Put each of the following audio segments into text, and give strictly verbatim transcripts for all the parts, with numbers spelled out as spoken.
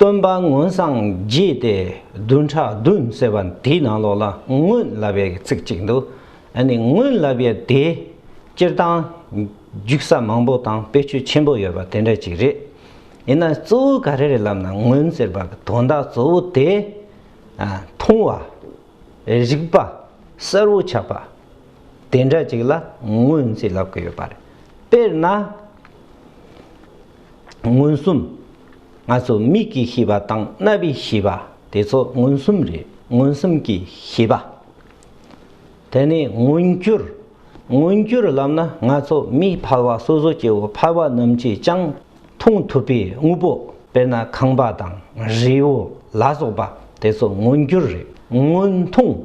སྟོན་པ་མངོན་སངས་རྒྱས་ཏེ་བདུན་ཕྲག་བདུན་ཟེར་བ་དེའི་ནང་ལོགས་ལ་མངོན་ལབ་པའི་ཚིག་གཅིག་འདུག་ཨ་ནི་མངོན་ལབ་པའི་དེ་སྤྱིར་བཏང་རྒྱུག་ས་མང་པོ་དང་བེད་སྤྱོད་ཆེན་པོ་ཡོད་པ་དེ་འདྲ་ཅིག་རེད། ཡིན་ན་གཙོ་བོ་ག་རེ་རེད་ལབ་ན། མངོན་ཟེར་བ་གི་དོན་དག་གཙོ་བོ་དེ་ཨ་མཐོང་བ། རིག་པ། གསལ་བོ་ཆགས་པ། དེ་འདྲ་ཅིག་ལ་མངོན་ཟེར་ལབ་ཀྱི་ཡོད་པ་རེད། དཔེར་ན། མངོན་སུམ། ང་ཚོ་མིག་གིས་ཤེས་པ་དང་རྣ་བས་ཤེས་པ་དེ་ཚོ་མངོན་སུམ་རེད། མངོན་སུམ་གྱིས་ཤེས་པ། དེ་ནས་མངོན་གྱུར། མངོན་གྱུར་ལབ་ན་ང་ཚོ་མིག་ཕལ་བ་སོ་སོ་སྐྱེ་བོ་ཕལ་བ་རྣམས་ཀྱིས་ཀྱང་མཐོང་ཐུབ་པའི་དངོས་པོ། དཔེར་ན་ཁང་པ་དང་རི་བོ་ལ་སོགས་པ་དེ་ཚོ་མངོན་གྱུར་རེད། མངོན་མཐོང་།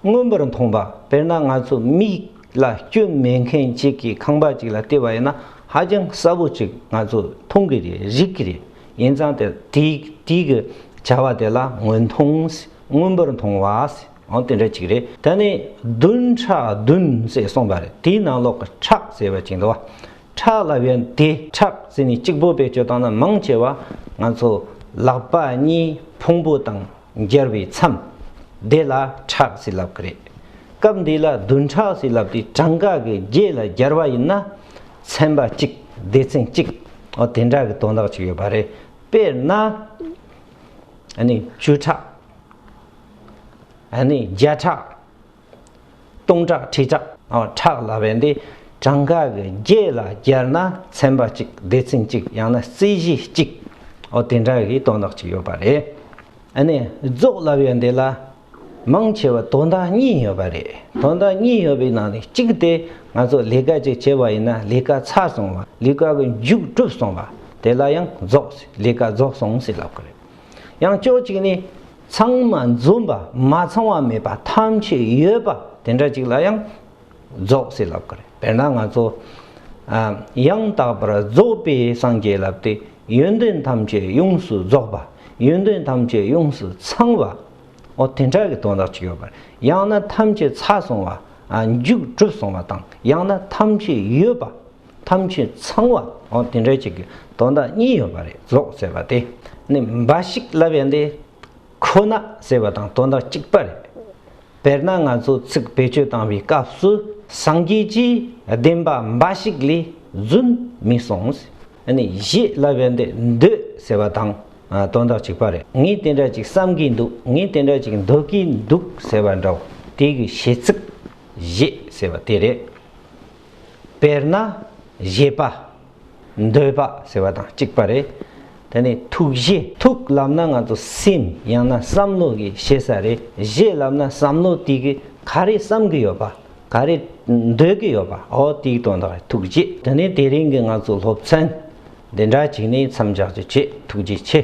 མངོན་པར་མཐོང་བ། དཔེར་ན་ང་ཚོ་མིག་ལ་སྐྱོན་མེད་མཁན་ཅིག་གིས་ཁང་པ་ཅིག་ལ་བལྟས་པ་ཡིན་ན་ཧ་ཅང་གསལ་པོ་ཅིག་ང་ཚོ་མཐོང་གི་རེད། རིག་གི་རེད། ཡིན་ཙང་དེ་དེའི་དེའི་གི་བྱ་བ་དེ་ལ་མངོན་མཐོང་། མངོན་པར་མཐོང་བ། འོ་དེ་འདྲ་ཅིག་རེད། ད་ནི་བདུན་ཕྲག་བདུན་ཟེར་གསུངས་པ་རེད། དེའི་ནང་ལོགས་ཀྱི་ཕྲག་ཟེར་བ་ཅིག་འདུག་བ། ཕྲག་ལབ་ཡོད་དེ། ཕྲག་ཟེར་ནས་གཅིག་པོ་བེད་སྤྱོད་བཏང་ན་མང་ཆེ་བ་ང་ཚོ་ལག་པ་གཉིས་ཕུང་པོ་དང་སྦྱར་བའི་མཚམས་དེ་ལ་ཕྲག་ཟེར་ལབ་ཀྱི་རེད། སྐབས་འདི་ལ་བདུན་ཕྲག་ཟེར་ལབ་དེ་གྲངས་ཀ་གི་བརྒྱད་ལ་སྦྱར་བ་ཡིན་ན་ཚན་པ་གཅིག་སྡེ་ཚན་གཅིག་འོ་དེ་འདྲ་གི་དོན་དག་ཅིག་ཡོད་པ་རེད། དཔེར་ན། ཨ་ནི་བཅུ་ཕྲག་ཨ་ནི་བརྒྱ་ཕྲག་སྟོང་ཕྲག་ཁྲི་ཕྲག་ཨ་ཕྲག་ལབ་པ་འདི་གྲངས་ཀ་གི་བརྒྱད་ལ་སྦྱར་ན་ཚན་པ་གཅིག་སྡེ་ཚན་གཅིག་ཡང་ན་རྩོད་གཞི་གཅིག་འོ་དེ་འདྲ་གི་དོན་དག་ཅིག་ཡོད་པ་རེད། ཨ་ནི་རྫོགས་ལབ་པ་འདི་ལ་མང་ཆེ་བ་དོན་དག་གཉིས་ཡོད་པ་རེད། དོན་དག་གཉིས་ཡོད་པའི་ནང་ནས་གཅིག་དེ་ང་ཚོ་ལས་ཀ་ཅིག་བྱས་པ་ཡིན་ན་ལས་ཀ་ཚར་སོང་བ། ལས་ཀ་གི་མཇུག་གྲུབ་སོང་བ། དེ་ལ་ཡང་རྫོགས། ལས་ཀ་རྫོགས་སོང་ཟེར་ལབ་ཀྱི་རེད། ཡང་ཕྱོགས་གཅིག་ནས་ཚང་མ་འཛོམས་པ། མ་ཚང་བ་མེད་པ། ཐམས་ཅད་ཡོད་པ་དེ་འདྲ་ཅིག་ལ་ཡང་རྫོགས་ཟེར་ལབ་ཀྱི་རེད། དཔེར་ན་ང་ཚོ་ཨ་ཡང་དག་པར་རྫོགས་པའི་སངས་རྒྱས་ལབ་སྟེ་ཡོན་ཏན་ཐམས་ཅད་ཡོངས་སུ་རྫོགས་པ། ཡོན་ཏན་ཐམས་ཅད་ཡོངས་སུ་ཚང་བ། འོ་དེ་འདྲ་གི་དོན་དག་ཅིག་ཡོད་པ་རེད། ཡང་ན་ཐམས་ཅད་ཚར་སོང་བ། ཨ་མཇུག་གྲུབ་སོང་བ་དང་། ཡང་ན་ཐམས་ཅད་ཡོད་པ། ཐམས་ཅད་ཚང་བ། འོ་དེ་འདྲ་ཅིག་གི་དོན་དག་གཉིས་ཡོད་པ་རེད། རྫོགས་ཟེར་བ་དེ། ནི་འབའ་ཞིག་ལབ་ཡ་འདི་ཁོ་ན་ཟེར་བ་དང་དོན་དག་གཅིག་པ་རེད། དཔེར་ན་ང་ཚོ་ཚིག་བེད་སྤྱོད་བཏང་བའི་སྐབས་སུ་སངས་རྒྱས་ཀྱིས་བདེན་པ་འབའ་ཞིག་ལས་རྫུན་མི་གསུངས། ཨ་ནི་བཞེད་ལབ་ཡ་འདི་འདོད་ཟེར་བ་དང་ཨ་དོན་དག་གཅིག་པ་རེད། ངས་དེ་འདྲ་ཅིག་བསམ་གྱི་འདུག་ངས་དེ་འདྲ་ཅིག་འདོད་ཀྱི་འདུག་ཟེར་བ་འདྲ་བོ་དེ་གི་བྱེད་ཚིག་བཞེད་ཟེར་བ་དེ་རེད། དཔེར་ན་བཞེད་པ། འདོད་པ་ཟེར་བ་དང་གཅིག་པ་རེད། དེ་ནས་ཐུགས་བཞེད། ཐུགས་ལབ་ན་ང་ཚོ་སེམས་ཡང་ན་བསམ་བློ་གི་བྱེད་ས་རེད། བཞེད་ལབ་ན་བསམ་བློ་དེ་གི་ག་རེ་བསམ་གི་ཡོད་པ། ག་རེ་འདོད་གི་ཡོད་པ། འོ་དེའི་དོན་དག་རེད། ཐུགས་བཞེད། དེ་ནས་དེ་རིང་གི་ང་ཚོ་སློབ་ཚན་འདི་འདྲ་ཅིག་ནས་མཚམས་འཇོག་རྒྱུ་བྱེད། ཐུགས་རྗེ་ཆེ།